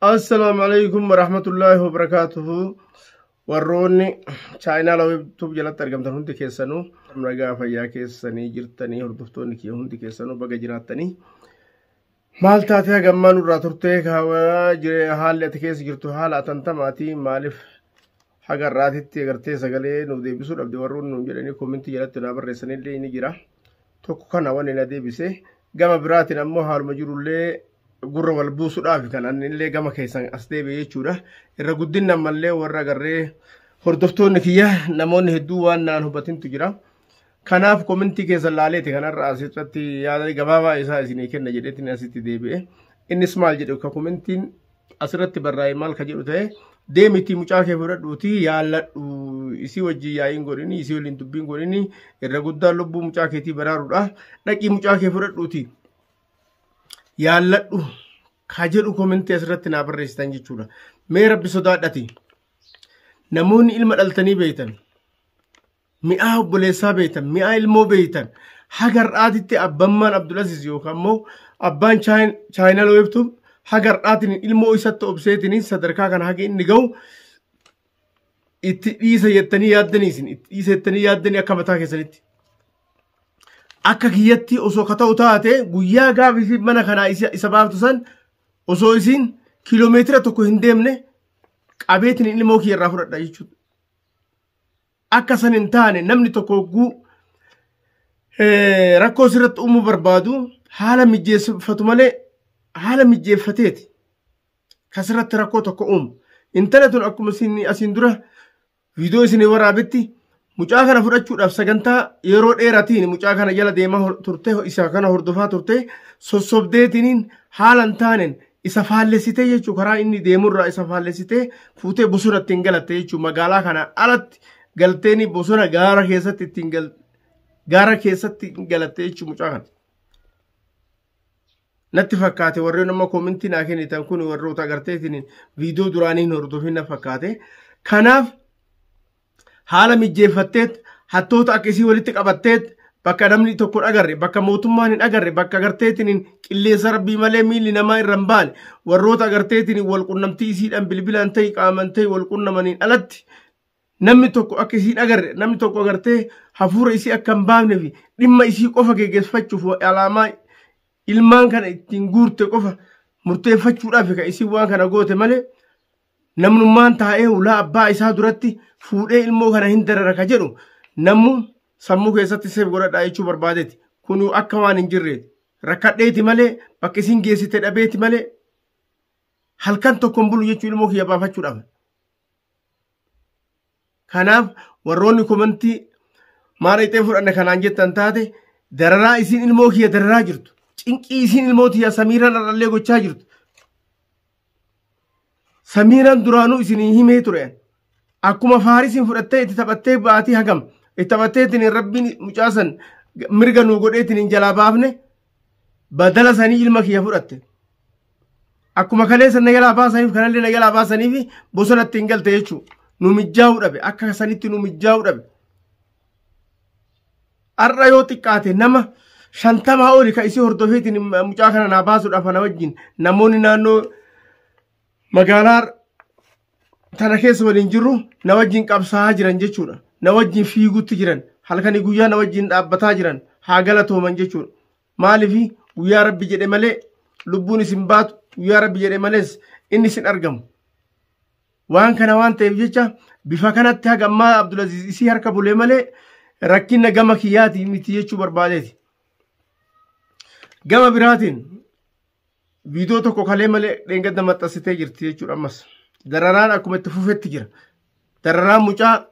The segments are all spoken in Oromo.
Assalaamu alaikum warahmatullaahi wabarakaatuhu. Warroonni chaayinaa YouTube jalatti argamtan hundi keessanuu nagaa fayyaa keessanii jirtanii, hordoftoonni kiyya hundi keessanuu baga jiraattanii. Maal taatee hagammaa nurraa turtee? Haalli ati keessa jirtu haala atantamaati, maaliif haga har'aatitti agartee sagalee nuuf deebisuu dhabde warroonni nuun jedhanii koomentii jalatti naa barreessanillee ni jira. Tokko kana wanni na deebise, gama biraatiin ammoo haaluma jirullee gurra wal buusuudhaaf kan illee gama keessan as deebi'e jechuudha. Irra guddinni ammallee warra agarree hordoftoonni kiyya namoonni hedduu waan naan hubatintu jira. Kanaaf komentii keessan laaleeti kanarra asirratti yaada gabaabaa isaa isinii kenna jedheetiin asitti deebi'e. Innis maal jedhu ka komentiin asirratti barraa'e, maal ka jedhu ta'e, deemitii mucaa kee fudhadhuutii yaalladhu, isii wajjin yaa'iin godhini, isii waliin dubbiin godhini, irra guddaan lubbuu mucaa keetii baraaruudha. Dhaqii mucaa kee fudhadhuutii yaalladhu ka jedhu komentii asirratti naa barreessitan jechuudha. Mee Rabbi sodaadhati. Namoonni ilma dhaltanii beeytan, mi'aa obboleessaa beeytan, mi'aa ilmoo beeytan, haga har'aatitti abbammaan Abdulaziz yookaan immoo abbaan chaayinal weebtuun haga har'aatiin ilmoo isatti obseetiin sadarkaa kana haga inni ga'u itti dhiisa jettanii yaaddanii, isin itti dhiisa jettanii yaaddanii akka mataa keessanitti. Akka kiyyatti osoo ka ta'u taate, guyyaa gaafa isin mana kanaa isa baaftu san osoo isin kiiloomeetira tokko hin deemne qabeetiin ilmoo kiyya irraa fudhadha jechuudha. Akka san hin taane, namni tokko hogguu rakkoo sirratti uumuu barbaadu haala mijjeeffatu malee, haala mijjeeffateeti kasirratti rakkoo tokko uumu. Intala tun akkuma asiin dura viidiyoo isin waraabetti, mucaa kana fudhachuudhaaf sagantaa yeroo dheeraatiin mucaa kana jala deemaa turte, isa kana hordofaa turte, sossobdeetiniin haala hin taaneen isa faallessitee jechuu, karaa inni deemurraa isa faallessitee fuutee bosona ittiin galatte jechuu, magaalaa kana alatti galteeni bosona gaara keessatti ittiin gaara keessatti galatte jechuu mucaa kana. Natti fakkaate warreen amma koomentii naa kennitan kun warroota agarteetiin viidiyoo duraanii hin hordofin na fakkaate. Kanaaf haala mijjeeffatteet, hattoota akka isii walitti qabatteet, bakka namni tokko hin agarre, bakka mootummaan hin agarre, bakka agarteetiin qilleensa Rabbii malee miilli namaa irra hin baane, warroota agarteetiin wal qunnamtii isiidhaan bilbilaan ta'e qaaman ta'e wal qunnamaniin alatti namni tokko akka isiin agarre, namni tokko agartee hafuura isii akka hin baafne fi dhimma isii qofa geggeeffachuuf, alaamaa ilmaan kana ittiin guurte qofa murteeffachuudhaaf kan isiin waan kana goote malee, namnummaan taa'ee ulaa abbaa isaa duratti fuudhee ilmoo kana hin darara ka jedhu nammu sammuu keessatti seef godhadhaa jechuu barbaadeeti. Kun akka waan hin jirreeti. Rakkadheeti malee, bakka isiin geessite dhabeeti malee, halkan tokko hin bulu jechuu ilmoo kiyya baafachuudhaaf. Kanaaf warroonni komentii maal ixee fudhanne kanaan jettan taate, dararaa isiin ilmoo kiyya dararaa jirtu. Cinqii isiin ilmoo tiyya Samiiraan har'allee gochaa jirtu. Samiiraan duraanuu isinii himee ture. Akkuma Faarisiin fudhattee itti taphattee baatii hagam itti taphattee ittiin Rabbiin mucaasan mirga nuu godhee ittiin jalaa baafne, badala sanii ilma kiyya fudhatte. Akkuma kaleessa na jalaa baasaniif kanallee na jalaa baasaniif bosona ittiin galte jechuudha. Nu mijjaa'uu dhabe, akka sanitti nu mijjaa'uu dhabe. Har'a yoo xiqqaate nama 50 oli kan isii hordofeetiin mucaa kana naa baasuudhaaf ana wajjin namoonni naannoo magaalaa tana keessa waliin jirru na wajjin qabsaa'aa jiran jechuudha. Na wajjin fiigutti jiran, halkanii guyyaa na wajjin dhaabbataa jiran haa galatooman jechuudha. Maaliif guyyaa Rabbi jedhe malee lubbuun isin baatu, guyyaa Rabbi jedhe malees inni isin argamu. Waan kana waan ta'eef jecha bifa kanatti haga ammaa Abdulaziz isii harka bulee malee rakkina gama kiyyaati miti jechuu barbaadeeti. Gama biraatiin viidiyoo tokko kalee malee dheengadda maxxansitee jirti jechuudha ammas. Dararaan akkuma itti fufetti jira. Dararaan mucaa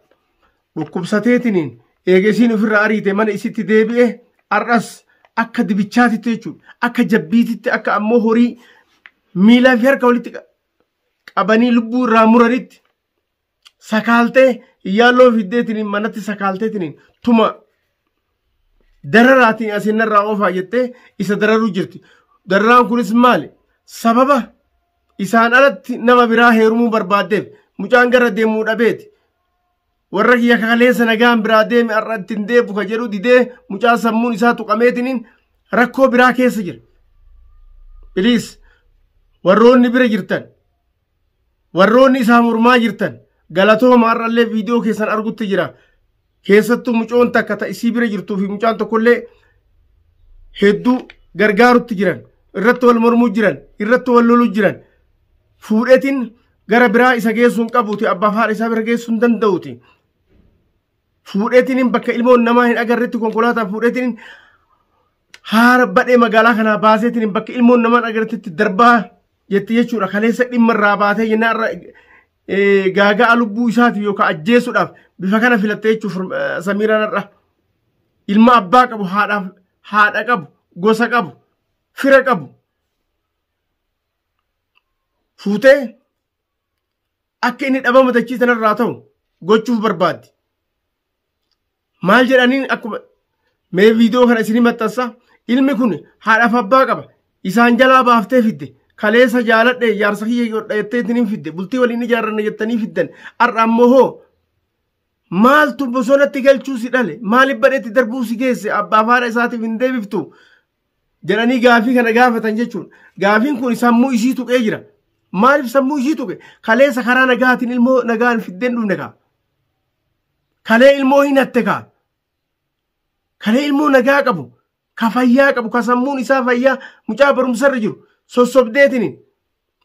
dhukkubsateetiniin eegesiin ofirraa ariite mana isitti deebi'e har'as akka dibichaatitti jechuudha. Akka jabbiititti, akka ammoo horii miilaa fi harka walitti qabanii lubbuu irraa muranitti sakaaltee, iyyaaloo fiddeetiniin manatti sakaalteetiniin tuma dararaatiin asiin narraa oofaa jettee isa dararuu jirti. Dararaan kunis maali? Sababa isaan alatti nama biraa heerumuu barbaaddeef mucaan gara deemuu dhabeeti. Warra kiyya kaleessa nagaan biraa deeme har'a ittiin deebu ka jedhu didee mucaa sammuun isaa tuqameetiniin rakkoo biraa keessa jira. Please, warroonni bira jirtan Warroonni isaa mormaa jirtan galatooma har'allee viidiyoo keessan argutti jira. Keessattuu mucoon takka ta isii bira jirtuu fi mucaan tokkollee hedduu gargaarutti jiran, irratti wal mormuu jiran, irratti wal loluu jiran. Fuudheetiin gara biraa isa geessuu hin qabuuti, abbaa fi haadha isaa bira geessuu hin danda'uuti. Fuudheetiin bakka ilmoon namaa hin agarretti konkolaataa fuudheetiin haara badhee magaalaa kanaa baaseetiin bakka ilmoon namaa hin agarretti darbaa jetti jechuudha. Kaleessa dhimma irraa baatee jennaan irra gaaga'a lubbuu isaatiif yookaan ajjeesuudhaaf bifa kana filattee jechuuf Samiiraan irra. Ilma abbaa qabu, haadhaaf haadha qabu, gosa qabu, fira qabu. Fuutee akka inni dhabama dachii sanarraa ta'u gochuuf barbaaddi. Maal jedhaniin akkuma mee viidiyoo kana isinii maxxansa. Ilmi kun haadhaaf abbaa qaba. Isaan jalaa baaftee fidde. Kaleessa jaaladhe jaarsa kiyya godha jettee ittiin fidde. Bultii waliin ijaarranna jettanii fiddan. Har'a ammoo hoo maaltu bosonatti galchuu si dhale? Maaliif badheetti darbuu si geesse? Abbaa fi haadha isaatiif hin deebiftu? Jedhanii gaafii kana gaafatan jechuudha. Gaafiin kun sammuu isii tuqee jira. Maaliif sammuu isii tuqe? Kaleessa karaa nagaatiin ilmoo nagaan fiddeen dhufne kaa. Kalee ilmoo hin hatte kaa. Kalee ilmoo nagaa qabu, ka fayyaa qabu, ka sammuun isaa fayyaa mucaa barumsarra jiru sossobdeetiin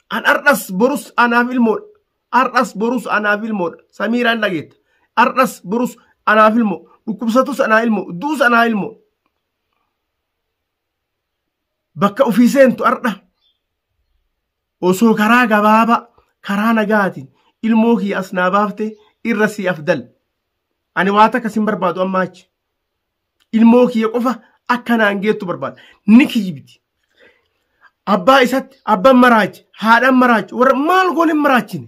an har'as borus anaaf ilmoodha. Har'as borus anaaf ilmoodha. Samiiraan dhageetta. Har'as borus anaaf ilmoo. Dhukkubsatus anaa ilmoo. Du'us anaa ilmoo. Bakka ofii seentu har'a osoo karaa gabaabaa karaa nagaatiin ilmoo kiyya as naa baafte irra si afdal. Ani waa takka sin barbaadu amma achi. Ilmoo kiyya qofa akka naan geettu barbaada. Ni kijibdi. Abbaa isatti abbaan maraachi, haadhaan maraachi, warra maal goone hin maraachine.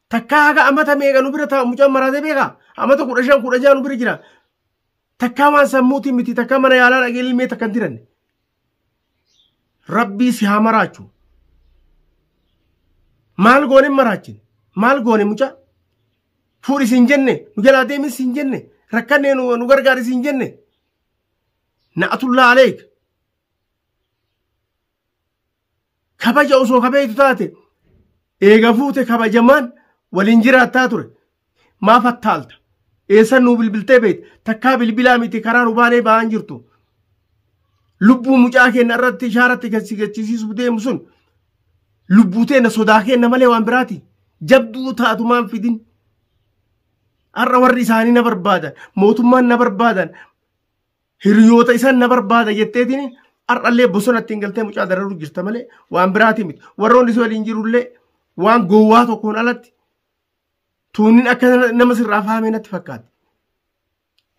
Takkaa haga amata meeqa nu bira taa'u mucaan maraatee beekaa? Amata 15 16 nu bira jira. Takkaa waan sammuutiin miti takkaa mana yaalaa dhaqee ilmee takka hin tiranne. Rabbii si haa maraachu. Maal goone hin maraachine? Maal goone mucaa? Fuudhi siin jenne, nu jalaa deemis siin jenne, rakkannee nu gargaari siin jenne. Na'atullaa aleek. Kabaja osoo kabeeytu taate eega fuute kabajamaan waliin jiraattaa ture. Maaf attaalta? Eessan nuu bilbiltee beekta? Takkaa bilbilaa miti karaa nu baanee ba'aan jirtu. Lubbuu mucaa keenya irratti ishaaratti kan si gachisiisuuf deemu sun lubbuu teenya sodaa keenya malee waan biraati. Jabduu taatu maan fidin? Har'a warri isaanii na barbaadan, mootummaan na barbaadan, hiriyoota isaan na barbaada jetteetiin har'allee bosonatti hin galtee mucaa dararuu jirta malee waan biraati miti. Warroonni si waliin jirullee waan gowwaa tokkoon alatti tuunnin akka nama sirraa fahamee natti fakkaatti.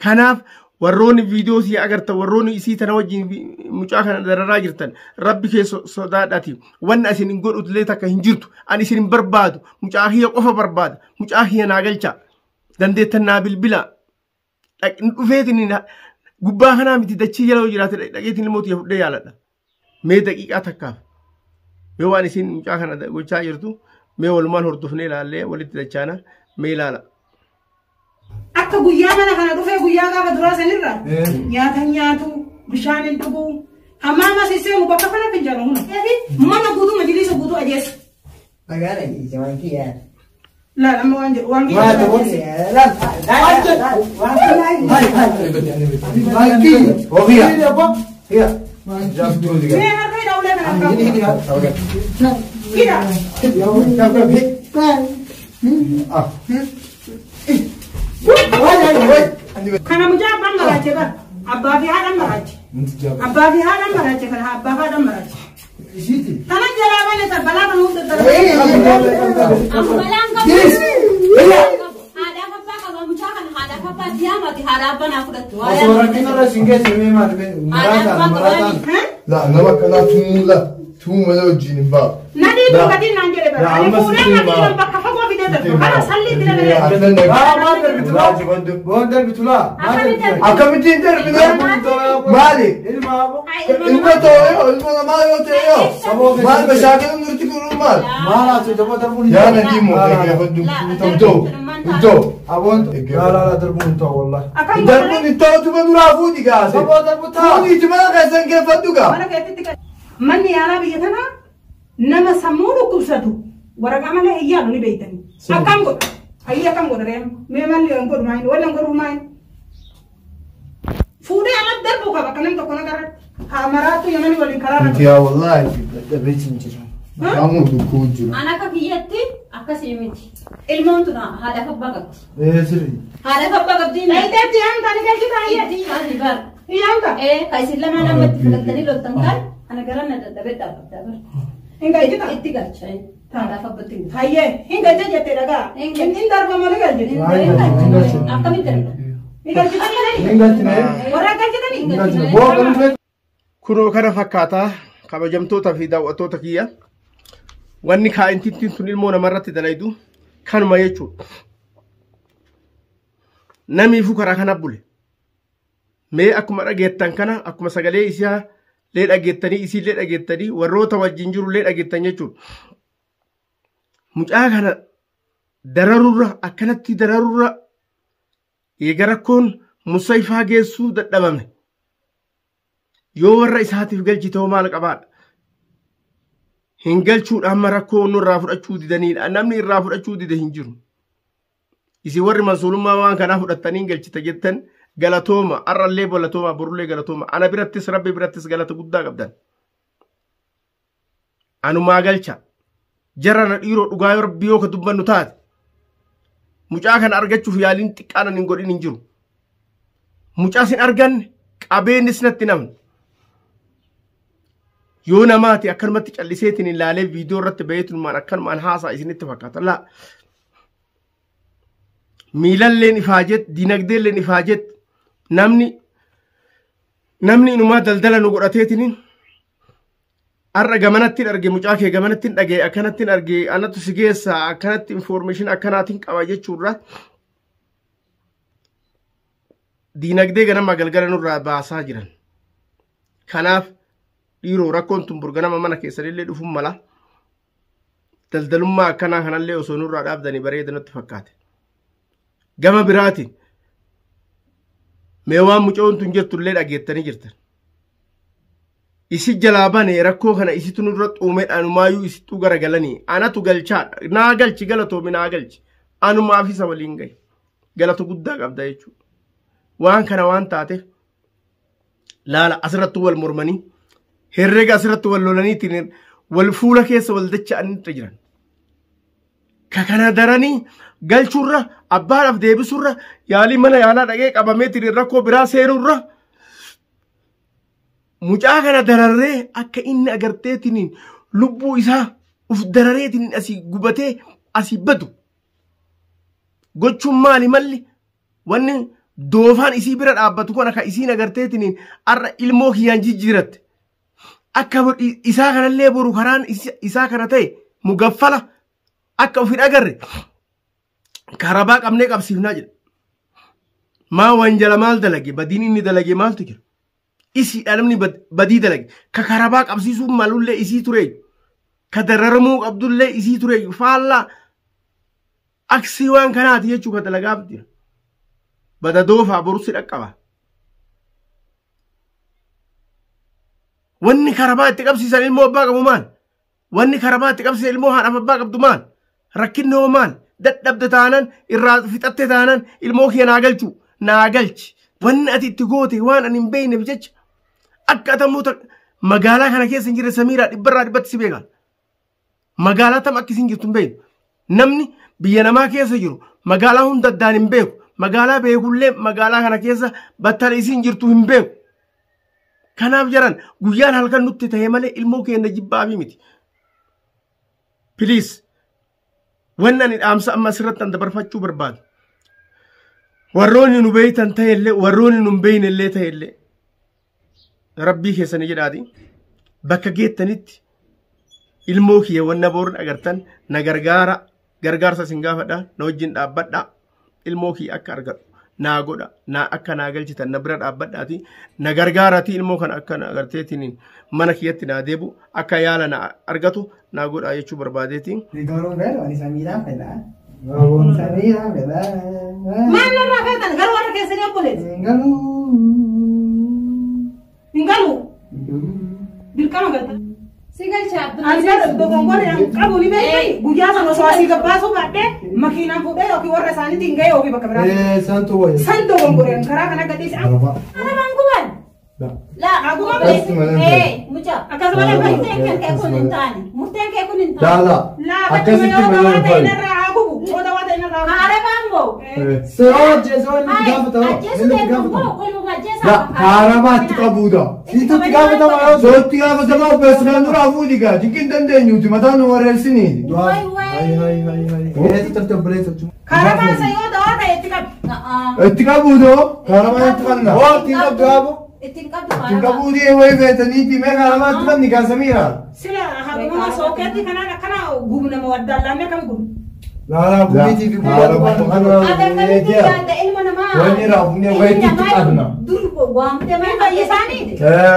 Kanaaf warroonni viidiyoo sii agartan, warroonni isii tana wajjin mucaa kana dararaa jirtan, rabbi kee sodaadhaati. Wanni isin hin godhutullee takka hin jirtu. Ani isin hin barbaadu. Mucaa kiyya qofa barbaada. Mucaa kiyya naa galcha. Dandeettan naa bilbila. Dhufeetiin gubbaa kanaa miti dachii jala yoo jiraate dhaqeetiin ilmoo tiyya fudhee yaaladha. Mee daqiiqaa takkaaf. Mee waan isin mucaa kana gochaa jirtu mee walumaan hordofnee ilaallee walitti dachaana mee ilaala. Akka guyyaa mana kana dhufee guyyaa gaafa duraa sanirra nyaata hin nyaatu, bishaan hin dhugu. Hammaama sisseemu bakka kana finjaala hunda. Mana guutuu majliisa guutuu ajeessa. Magaala jiisa waan kiyyaa. Laal amma waan jedhu waan kiyyaa. Waan Waan kiyya. Ofiya. Hiya. Mee harka hidha ulee kana harkaa. Hidha. Kana mucaa abbaan maraache bara. Abbaa fi haadhaan maraache. Abbaa fi haadhaan maraache kana abbaa fi haadhaan maraache. Kana jalaa bane ta balaa kana hunda darbe. Amma balaan qabu. Haadhaaf abbaa qaba mucaa kana haadhaaf abbaa diyaamati haadha abbaa naa fudhattu. Osoo rakkina irra sin geesse mee maal maraataan maraataan. La nama akkanaa tumuu la tumuu malee wajjin hin baatu. Nadii duubatiin naan jedhe bara. Ani fuudhee nadii bakka fagoo fidee darbu. Kana salli itti dabalee. Maal darbitu laa? Waan darbitu laa? Akkamittiin darbina? Maali? Ilma aboo. Ilma ta'e yoo ilma namaa yoo ta'e yoo maal mashaakila nurti kunuun maal? Maal haasoo jaboo darbuun hin Yaa nadii moo dhaggeeffadhu. Hin ta'u hin ta'u. Aboon laa laa darbuun hin ta'u wallahi. Akkam Darbuun hin ta'u tuma duraa fuudhi gaase. Saboo darbu ta'a. Fuudhiiti mana keessan geeffadhu gaa. Mana keessatti manni yaalaa biyya tanaa nama sammuu dhukkubsatu Waraqaa malee hin yaalu ni beeytani. Akkam godha? Ayyi akkam godha reema? Mee malli hin godhu maayin? Walli hin godhu maayin? Fuudhee alatti darbuu qaba akka namni tokko nagarratti. Haa maraattu Yamanii waliin karaa irra. Yaa wallaahi dadhabee jira. Maqaan dukkuu jira. An akka kiyyatti akkasii miti. Ilmoon tun haadhaaf abbaa qabdi. Ee sirri. Haadhaaf abbaa qabdi. Dhayiteetti yaamta ni galchita ayyee. Itti yaadi bara. Yaamta. Ee ka isin lamaan amma itti filattanii loltan kan ana gara na dadhabee dhaabbata bara. Hin galchita. Itti galcha. Haadhaaf abbatti hin galcha. Hayyee hin galcha jettee dhagaa. Hin galcha. Hin darba malee galchite. Akkamitti darba? Hin galchitanii. Hin galchine. Warra galchitanii. Hin galchine. Boo kan dhufee. Kunoo kana fakkaataa kabajamtoota fi daawwattoota kiyya. Wanni kaa'intittiin tun ilmoo namarratti dalaydu kanuma jechuudha. Namiifuu karaa kana bule. Mee akkuma dhageettan kana akkuma sagalee isaa lee dhageettanii isiillee dhageettanii warroota wajjin jirullee dhageettan jechuudha. Mucaa kana dararurra akkanatti dararurra eega rakkoon musayfaa geessuu dadhabame. Yoo warra isaatiif galchite hoo maal qabaadha? Hin galchuudha amma rakkoo nurraa fudhachuu didaniidha. Namni irraa fudhachuu dide hin jiru. Isin warri mansuulummaa waan kanaa fudhattanii hin galchite jettan galatooma. Har'allee galatooma, borullee galatooma. Ana birattis rabbi birattis galata guddaa qabdan. Anumaa galcha. Jara na dhiiroo dhugaa yoo rabbi yoo ka dubbannu taate. Mucaa kana argachuuf yaaliin xiqqaan hin godhin hin jiru. Mucaas hin arganne qabeenis natti namni. Yoo namaati akkanumatti calliseetiin ilaalee viidiyoo irratti baheetumaan akkanumaan haasaa isinitti fakkaata. Laa miilalleen ifaajet, dinagdeelleen ifaajet, namni inumaa daldala nu godhateetiin har'a gamanattiin arge mucaa kee gamanattiin dhagaye akkanattiin arge anatu si geessa akkanatti information akkanaatiin qaba jechuurra dinagdee ganama galgala nurraa baasaa jiran. Kanaaf dhiiroo rakkoon tun burganama mana keessanillee dhufuun mala. Daldalummaa akkanaa kanallee osoo nurraa dhaabdanii bareeda natti fakkaate. Gama biraatiin mee waan mucoon tun jirtullee dhageettanii jirtan. Isi jalaa bane rakkoo kana isitu nurra xuumeedha anumaayyuu isittuu garagalanii anatu galchaadha naa galchi galatoomi naa galchi anumaaf isa waliin gahe galata guddaa qabda jechuudha. Waan kana waan taateef laala asirratti wal mormanii herrega asirratti wal lolaniitiin wal fuula keessa wal dacha'anii jiran. Ka kana daranii galchuurra abbaadhaaf deebisuurra yaalii mana yaalaa dhaqee qabameetiin rakkoo biraa seenurra mucaa kana dararree akka inni agarteetiin lubbuu isaa uf darareetiin asii gubatee asii badu gochuun maali malli wanni doofaan isii bira dhaabbatu kun akka isiin agarteetiin har'a ilmoo kiyyaan jijjiiratte akka isaa kanallee boru karaan isaa kana ta'e mugaffala akka of hin agarre karabaa qabnee qabsiifnaa jedha. Maa wanjala maal dalage badiin inni dalage maaltu jira? Isiidha namni badii dalage ka karabaa qabsiisuun malullee isii ture ka dararamuu qabdullee isii ture faallaa aksii waan kanaati jechuu ka dalagaaf jira. Bada doofaa borusi dhaqqaba. Wanni karabaa itti qabsiisan ilmoo abbaa qabu maal? Wanni karabaa itti qabsiisan ilmoo haadhaaf abbaa qabdu maal? Rakkinni hoo maal? Dadhabde taanan irraa fixatte taanan ilmoo kee naa galchu naa galchi. Wanni ati itti goote waan ani hin beekneef jecha akka atamoota magaalaa kana keessa hin jirre Samiiraa dhibbarraa dhibbatti si beekan. Magaalaa tam akka isin jirtu hin beeknu. Namni biyya namaa keessa jiru magaalaa hunda addaan hin beeku. Magaalaa beekullee magaalaa kana keessa battala isin jirtu hin beeku. Kanaaf jaran guyyaan halkan nutti ta'e malee ilmoo keenya jibbaafi miti. Please wanni ani dhaamsa amma asirratti an dabarfachuu barbaadu. Warroonni nu beeytan ta'ellee warroonni nu hin beeynellee ta'ellee rabbii keessanii jedhaati bakka geettanitti ilmoo kiyya wanna boorri agartan na gargaara gargaarsa isin gaafadha na wajjin dhaabbadha ilmoo kiyya akka argadhu naa godha naa akka naa galchitan na bira dhaabbadhaati na gargaarati ilmoo kana akka na agarteetiin mana kiyyatti naa deebu akka yaala na argatu naa godha jechuu barbaadeeti. Garuu beela ani samiidhaan fedha. Samiidhaan fedha. Maal narraa feetan garuu warra keessanii obboleessi. Galuu. Hin galu. Dirqama galta. Si galcha Ani dogongorri an qabu ni beekani guyyaa sana osoo asii gabbaasuu baadhee makiinaan fuudhee yookiin warra isaaniitiin gahee yookiin bakka biraa. Santu wayya. San dogongorri an karaa kana gadhiise. Araba. Arabaan guban. La. Laa Akkuma Eh mucaa. Akkasuma malee Murteen kee kun hin taane. Murteen kee kun hin taane. Laa laa. Laa bakki Akkasitti yoo malee dawaa ta'e hin narraa haa gubu. Yoo dawaa ta'e narraa haa gubu. Arabaan moo. Seeroo ajjeesoo inni itti gaafatama. Ajjeesu Inni itti deemtu gaafatama. moo koluma ajjeesaa. La kaarabaatti qabuudha. Siitu itti gaafatama yoo Sootti gaafatama obboleessa kan duraa fuudhi gaa jinqin dandeenyuuti mataa nu wareersinii. Wayi wayi. Hayi hayi hayi hayi. Eessa turte obboleessa jechuudha. Karaa isa yoo dawaa ta'e itti qabi. Itti qabuudha kaarabaatti itti qabna. Hoo ittiin qabdu haabo. Ittiin qabdu Itti qabuudhi wayi beetaniiti mee kaarabaatti qabni gaa Samiira. Sila haadhuma sookeetti kanaan akkana gubnama waddaallaanne akkami gubna. Laalaa gumiitii fi Akkamitti yaadda ilma namaa. Wanni raafne wayitti itti qabna. Dur waamtee Hin fayyisaanii.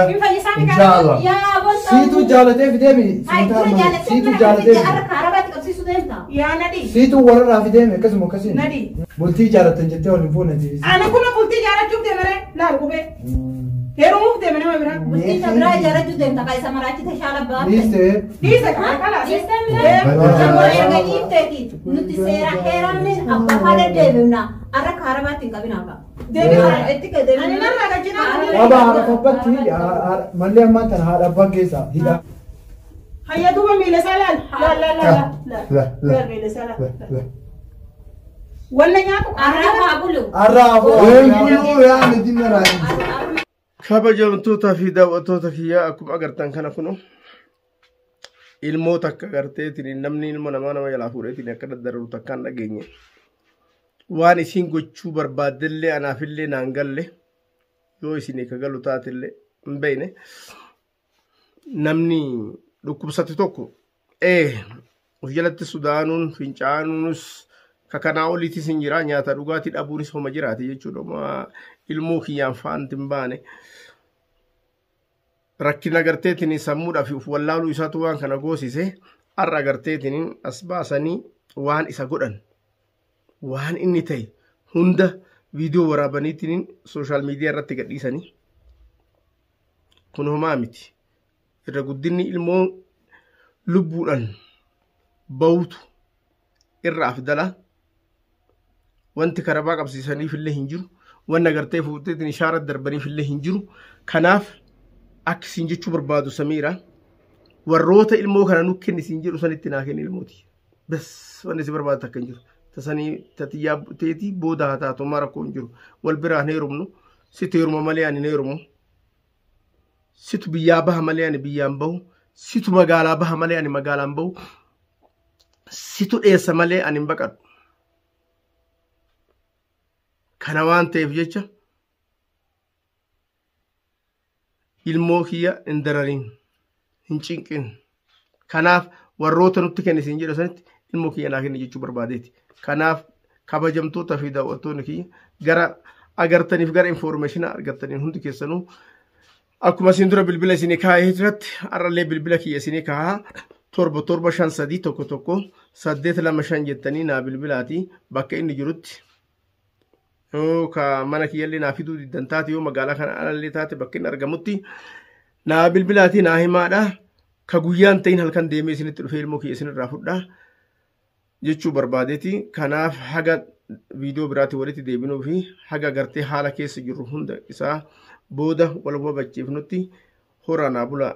Hin fayyisaanii kana. Inshaallah. Yaa bossa. Siitu jaalatee fideemi. Hai dura jaalatee Siitu mana jaalatee keessatti fide. harka arabaatti qabsiisuu deemta. Yaa nadhi. Siitu warra fideemi akkasuma akkasiin. Nadhi. Bultii jaalatan jettee waliin fuune. Ani kun bultii ijaarrachuuf deemere laal qubee. Heerumuuf deeme nama biraa. Bultii isa biraa ijaarrachuu deemta kan isa maraachite shaala baafte. Dhiistee. Dhiise kana kalaas. Dhiiste milee. Ammoo erga dhiifteeti nuti seera heeramne abbaa haadha deebifna harka arabaatti hin qabin haka. Deebisa. Itti deebifna. Ani narraa gajjinaa. Qaba haadha abbatti mallee ammaan tana haadha abbaan keessaa hidha. Hayya duuba miila isaa laal. Laal laal laal laal. La la Laal miila isaa laal. la. Wanna nyaatu Arraa haa bulu. Arraa afoo. Waan buluu yaa nuti maraa. Kabajamtootaa fi daawwattoota kiyyaa akkuma agartan kana kunu ilmoo takka agarteetiin namni ilma namaa nama jalaa fuudheetiin akka daddararu takkaan dhageenye. Waan isiin gochuu barbaaddellee anaafillee naan galle yoo isin ka galu taatellee hin beekne namni dhukkubsate tokko of jalatti sudaanuun fincaanuunis kakanaa oliitis hin jira nyaata dhugaatii dhabuunis homa jiraate jechuudha. Ilmoo kiyyaan faanti hin baane. Rakkina agarteetiin sammuudhaaf of wallaaluu isaatu waan kana goosise har'a agarteetiin as baasanii waan isa godhan waan inni ta'e hunda viidiyoo waraabaniitiin sooshaal miidiyaa irratti gadhiisanii kun homaa miti. Irra guddinni ilmoo lubbuudhaan bahutu irra afdala. Wanti karabaa qabsiisaniif illee hin jiru. Wanni agartee fuuteetiin ishaara darbaniif illee hin jiru. Kanaaf akka isin jechuu barbaadu Samiira warroota ilmoo kana nu kenni isin jedhu sanitti naa kenni ilmooti. Bas wanni isin barbaadu takka hin jiru. Tasanii tatiyyaa teetii booda haa taatu mara rakkoo hin jiru. Wal biraa hin heerumnu. Situ heeruma malee ani hin heerumu. Situ biyyaa baha malee ani biyyaan bahu. Situ magaalaa baha malee ani magaalaan bahu. Situ dheessa malee ani hin baqadhu. Kana waan ta'eef jecha ilmoo kiyya hin dararin hin cinqin. Kanaaf warroota nutti kenne isin jedhu sanitti ilmoo kiyya naa kenni jechuu barbaadeeti. Kanaaf kabajamtoota fi daawwattoonni kiyya gara agartaniif gara infoormeeshina argattaniin hundi keessanuu akkuma isin dura bilbila isinii kaa'ee jiratti har'allee bilbila kiyya isinii kaa'aa 7 7 5 3 1 1 8 2 5 jettanii naa bilbilaati bakka inni jirutti. Yoo ka mana kiyyallee naa fiduu diddan taate yoo magaalaa kana alallee taate bakka inni argamutti naa bilbilaatii naa himaadha. Ka guyyaan ta'in halkan deemee isinitti dhufee ilmoo kiyya isinirraa fudhaa jechuu barbaadeeti. Kanaaf haga viidiyoo biraatti walitti deebinuu fi haga gartee haala keessa jirru hunda isaa booda wal hubachiifnutti horaa naa bulaa.